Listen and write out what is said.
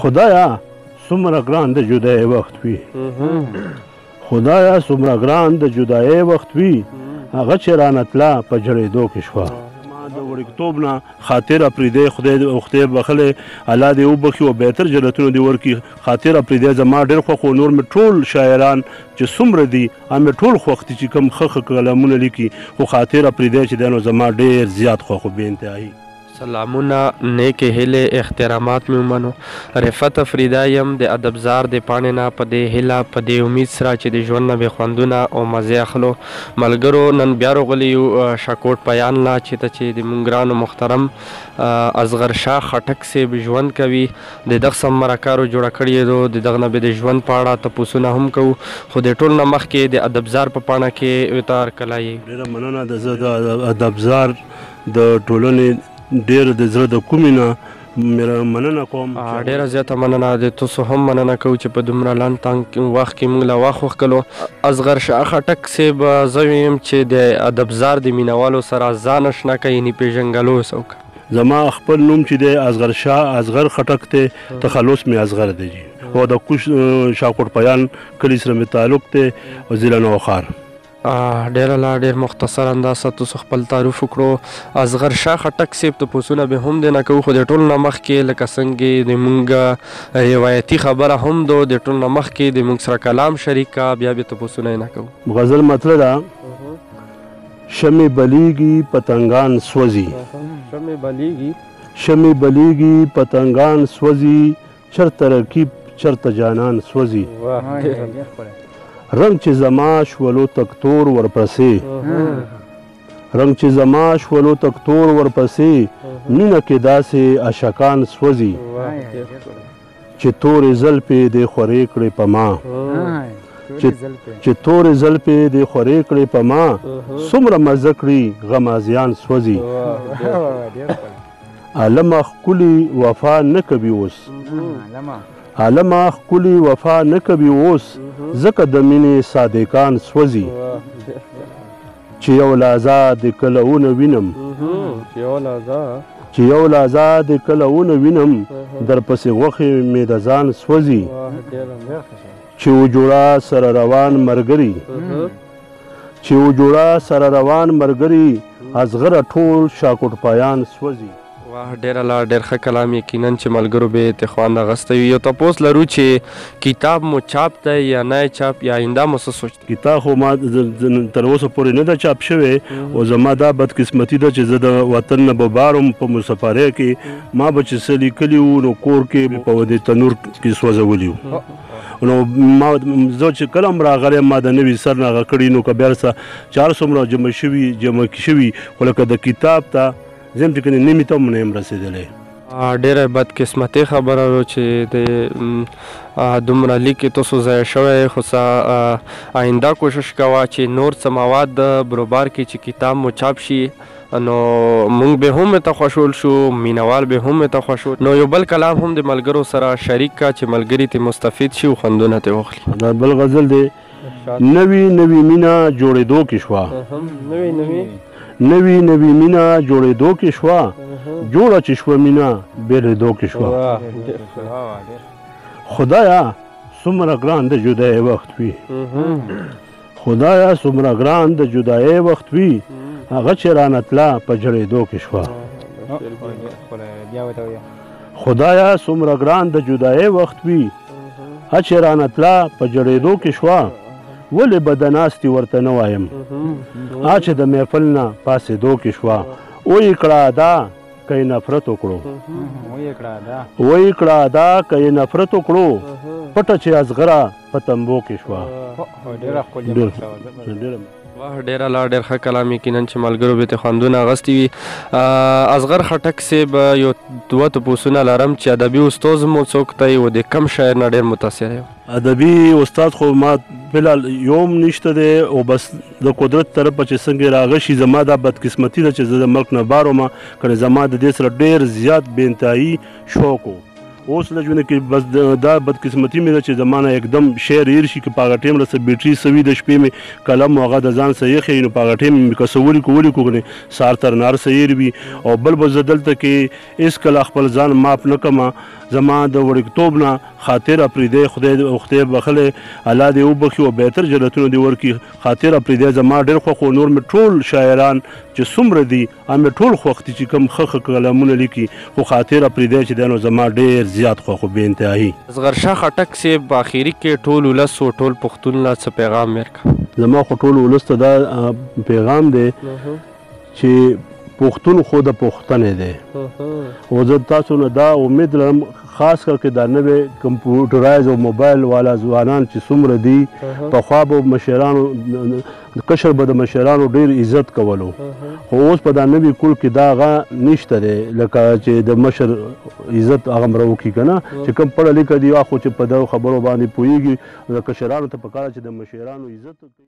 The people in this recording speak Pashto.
خدایا څومره ګران د جدایۍ وخت وي، خدایا څومره ګران د جدایۍ وخت وي، هغه چې رانه تله په ژړېدو کې شوه. ما د وړوکتوب نه خاطر اپریدی، خدای خدای بخښلی، الله دې وبخښي او بهتر جنتونه دې ورکړي. خاطر اپریدی زما ډېر خوښ و، نور مې ټول شاعران چې څومره دي هغه مې ټول خوښ دي چې کوم ښه ښه کلامونه لیکي، خو خاطر اپریدی چې دی نو زما ډېر زیات خوښ و، بې انتهایي. سلامونه، نیکې هیلې، احترامات مې ومنو. رفعت افریدی یم د ادبزار د پاڼې نه، په دې هیله په دې امید سره چې د ژوند نه به خوندونه او مزې اخلو. ملګرو نن بیا راغلي یو شاکوټ پیان نه، چې ته چې د مونږ ګران او محترم اصغر شاه خټک صاحب ژوند کوي، د دغه سم مرکه جوړه کړې ده، د دغه نه به د ژوند په اړه تپوسونه هم کوو. خو د ټول نه مخکې د ادبزار په پاڼه کې ورته هرکلی. ډېره مننه. د زه د ادبزار د ټولنې ډېر د زړه د کومې نه مننه کوم. ډېره زیاته مننه. د تاسو هم مننه کوو چې په دومره لنډ تنګ وخت کې موږ له وخت وښکلو. اصغر شاه خټک صاحب، زه ویم چې د ادبزار د مینوالو سره ځان اشنا که، یعنې پېژنګلو څه وکړه. زما خپل نوم چې دی اصغر شاه اصغر خټک دی، تخلص مې اصغر دی جي، او د کوش شاکوټ پیان کلي سره مې تعلق دی، او ضلع نوښار. ډېره لا ډېر مختصر انداز سره تاسو خپل تعارف وکړو. اصغر شاه خټک صاحب، تپوسونه به هم دی نه کوو، خو د ټول نه مخکې لکه څنګه د مونږ روایتي خبره هم ده، د ټول نه مخکې د مونږ سره کلام شریک کا، بیا به تپوسونه یې نه کوو. غزل مطلع ده. شمې بلیږي پتنګان سوځي، شمې بلیږي، شمې بلیږي پتنګان سوځي، چرته رقیب چرته جانان سوځي، رنګ چې زما شولو تکتور ورپسې، رنګ چې زما شولو تکتور ورپسې، مینه کې داسې اشکان سوځي، چې تورې زلفې دې خورې کړې په ما، چې تورې زلفې دې خورې کړې په ما، څومره مزه کړي غمازیان سوځي. عالمه ښکلي وفا نه کوي اوس، عالمه ښکلي وفا نه کوي اوس، ځکه د مینې صادقان سوځي، چې یو لحظه د کله ونه وینم، چې یو لحظه د کله ونه وینم، درپسې غوښې مې د ځان سوځي، چې وجوړه سره روان مرګري، چې وجوړه سره روان مرګري، اصغره ټول شاکوټ پایان سوځي. واه، ډېره لا ډېر ښه کلام. یقینا چې ملګرو به یې خوند اخیستی وي. یو تپوس لرو چې کتاب مو چاپ دی یا نه چاپ، یا آینده مو څه سوچ دی؟ کتاب خو ما تر اوسه پورې نه ده چاپ شوی، او زما دا بدقسمتي ده چې زه د وطن نه به بار وم په مسافرۍ کې، ما به چې څه لیکلي وو نو کور کې په دې تنور کې سوځولي وو. نو ما زه چې کله هم راغلی ما د نوي سر نه هغه کړي، نو که بیا څه چې هر څومره جمع شوي، خو لکه د کتاب ته زه هم چې کنې نیمې ته هم نه یم رسېدلی. ډېره بدقسمتي خبره ده چې د دومره لیک تاسو ضایع شوی، خو څه آینده کوشش کوه چې نور څه مواد بروبار کړي چې کتاب مو چاپ شي، نو مونږ به هم ته خوشحال شو، مینوال به هم ته خوشحال. نو یو بل کلام هم د ملګرو سره شریک کا چې ملګري ته مستفید شي او خوندونه ته واخلي. دا بل غزل دی. نوی نوی مینه جوړېدو کې شوه، نوی نوی، نوی نوی مینه جوړېدو کې شوه، جوړه چې شوه مینه بېلېدو کې شوه. خدایا څومره ګران د جدایۍ وخت وي، خدایا څومره ګران د جدایۍ وخت وي، هغه چې رانه تله په ژړېدو کې شوه. خدایا څومره ګران د جدایۍ وخت وي، هغه چې رانه تله په ژړېدو کې شوه، ولې به د ناستې ورته نه وایم، هغه چې د محفل نه پاڅېدو کې شوه، ویې کړه ادا که یې نفرت وکړو، ویې کړه ادا که یې نفرت وکړو، پټه چې اصغره په تنبو کې شوه. واه، ډېره لا ډېر ښه کلام. یقینا چې ملګرو به ته خوندونه اخیستي وي. اصغر خټک صاحب، یو دوه تپوسونه لرم چې ادبي استاد مو څوک دی او د کم شاعر نه ډېر متاثر یم؟ ادبي استاد خو ما فلحال یوم نشته دی، او بس د قدرت طرفه چې څنګه راغی شي، زما دا بدقسمتي ده چې زه د ملک نه بار وم، کله زما د دې سره ډېر زیات بې انتهایي شوق و. اوس له ژوند کې بس دا بدقسمتي مې ده چې زما نه یکدم شعر هېر شي، که په هغه ټایم راسره بیټري سوي د شپې مې قلم هغه د ځان سره ایښی، نو په هغه ټایم مې که څه ولیکو ولیکو، کنې سهار تر نهار څه هېر وي. او بل به زه دلته کې هېڅکله خپل ځان معاف نه کړم. زما د وړوکتوب نه خاطر اپریدی، خدای بخښلی، الله دې وبخښي او بهتر جنتونه دې ورکړي. خاطر اپریدی زما ډېر خوښ و. نور مې ټول شاعران چې څومره دي هغه مې ټول خوښ دي چې کوم ښه ښه کلامونه لیکي، خو خاطر اپریدی چې دی نو زما ډېر زیات خوښ و، بې انتهایي. اصغر شاه خټک صاحب، په اخري کې ټول ولس او ټول پښتون له څه پیغام ورکړه؟ زما خو ټول ولس ته دا پیغام دی چې پښتون خو د پښتنې دی، او زه تاسو نه دا امید لرم، خاص کر کې دا نوې کمپیوټرایز او موبایل والا ځوانان چې څومره دي، پخوا به مشرانو کشر به د مشرانو ډیر عزت کولو، خو اوس په دا نوي کول کې دا هغه نشته دی، لکه چې د مشر عزت هغه مره وکړي که نه، چې کوم پړه لیکه دي خو چې په دغو خبرو باندې پوهېږي، د کشرانو ته پکار چې د مشرانو عزت وکړي.